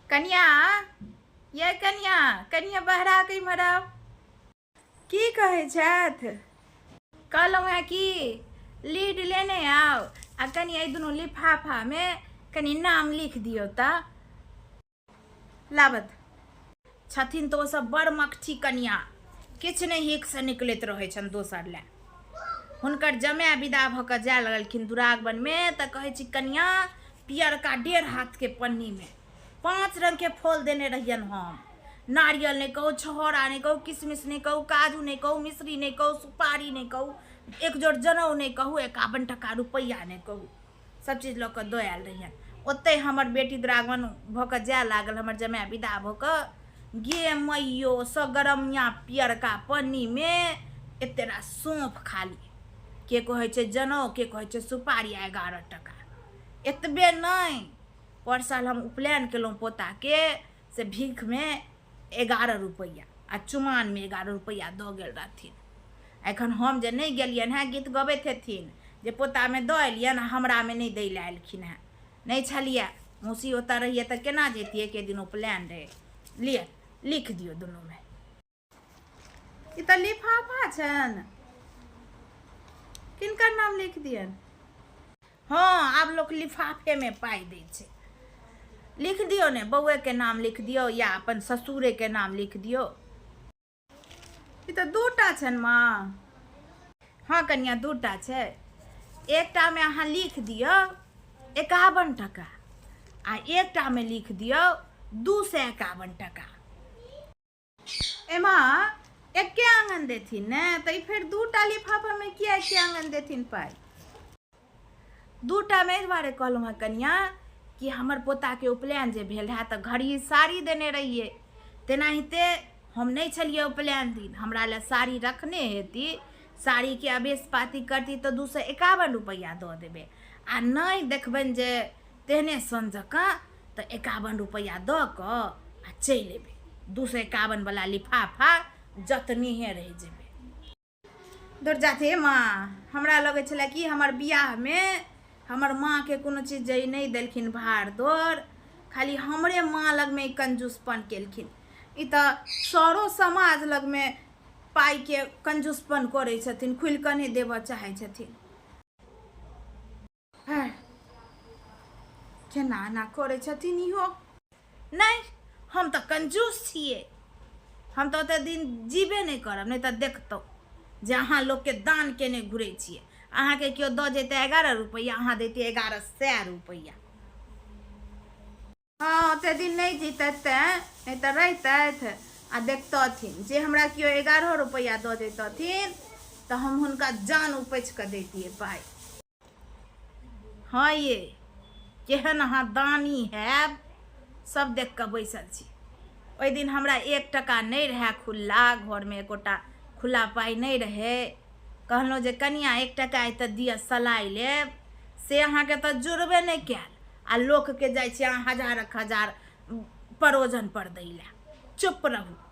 कनिया, ये कनिया, कनिया बहरा के इम्हर आउ। की कहै छथि? कहलहुँ हेँ कि लीड लेने आउ आ कनि एहि दुनू लिफाफामे कनि नाम लिख दियौ तऽ। लाबत छथिन तऽ ओसभ बड़ मकठी कनिया, किछु नहि हिकसँ निकलैत रहै छनि दोसर लए। हुनकर जमाए विदा भऽ कऽ जाय लगलखिन दुरागमनमे तऽ कहै छी कनिया, पियरका 1.5 हाथके पन्नीमे 5 रङ्गके फल देने रहियनि हम। नारियल नहि कहू, छहोरा नहि कहू, किशमिश नहि कहू, काजू नहि कहू, मिश्री नहि कहू, सुपारी नहि कहू, एक जोड़ जनउ नहि कहू, 51 टका रुपैआ नहि कहू, सब चीज लऽ कऽ दऽ आयल रहियनि। ओतहि हमर बेटी दुरागमन भऽ कऽ जाय लागल, हमर जमाए विदा भऽ कऽ गे मैयो सगरमिया पियरका पन्नीमे एते रास सौंफ खाली, के कहै छै जनउ, के कहै छै सुपारी, आ 11 टका। एतबे नहि, पर साल हम उपनयन केलहुँ पोताके, से भीखमे 11 रुपैआ आ चुमानमे 11 रुपैआ दऽ गेल रहथिन। एखन हम जे नहि गेलियनि हेँ, गीत गबैत हेथिन जे पोतामे दऽ एलियनि आ हमरामे नहि दै लए एलखिन हेँ। नहि छलियै, मौसी ओतऽ रहियै तऽ केना जैतियै, एके दिन उपनयन रहै। लिअ, लिख दियौ दुनूमे। ई तऽ लिफाफा छनि, किनकर नाम लिख दियनि? हँ, आब लोक लिफाफेमे पाइ दै छै। लिख दियौ ने, बौएके नाम लिख दियौ या अपन ससुरेके नाम लिख दियौ। ई तऽ दूटा छनि माँ। हँ कनिया, दूटा छै। एकटामे अहाँ लिख दियौ 51 टका आ एकटामे लिख दियौ 251 टका। एमा एके आंगन देथिन ने, तऽ ई फेर दूटा लिफाफामे किया एके आंगन देथिन पाइ? दूटामे एहि दुआरे कहलहुँ हेँ कनिया कि हमर पोताके उपनयन जे भेल रहए तऽ घड़ी साड़ी देने रहियै, तेनाहिते हम नहि छलियै उपनयन दिन, हमरा लए साड़ी रखने हेती, साड़ीके अबेस पाती करती तऽ 251 रुपैआ दऽ देबै, आ नहि देखबनि जे तेहने सन जकाँ तऽ 51 रुपैआ दऽ कऽ आ चलि अयबै, 251 वला लिफाफा जतनिहे रहि जेबै। दौड़ जाथे माँ, हमरा लगै छलै कि हमर बियाहमे हमर माँके कोनो चीज जे नहि देलखिन भार दौड़, खाली हमरे माँ लगमे ई कंजूसपन केलखिन। ई तऽ सरो समाज लगमे पाइके कंजूसपन करै छथिन, खुलि कऽ नहि देबऽ चाहै छथिन। केना एना करै छथिन इहो? नहि, हम तऽ कंजूस छियै, हम तऽ ओते दिन जीबे नहि करब, नहि तऽ देखतहुँ जे अहाँ लोकके दान केने घुरै छियै। अहाँके केओ दऽ जैतै 11 रुपैआ, अहाँ दैतियै 1100 रुपैआ। हँ, ओते दिन नहि जीतथि तेँ, नहि तऽ रहितथि आ देखतथिन जे हमरा केओ 11 रुपैआ दऽ जैतथिन तऽ हम हुनका जान उपछि कऽ दैतियै पाइ। हँ ये, केहन अहाँ दानी हैब, सब देख कऽ बैसल छी। ओहि दिन हमरा 1 टका नहि रहए खुल्ला, घरमे एकोटा खुल्ला पाइ नहि रहै। कहलहुँ जे कनिआ 1 टका अइ तऽ दिअ, सलाइ लेब। से अहाँके तऽ जुड़बे नहि कयल आ लोकके जाइ छी अहाँ हजारक हजार परोजन पर दै लए। चुप रहू।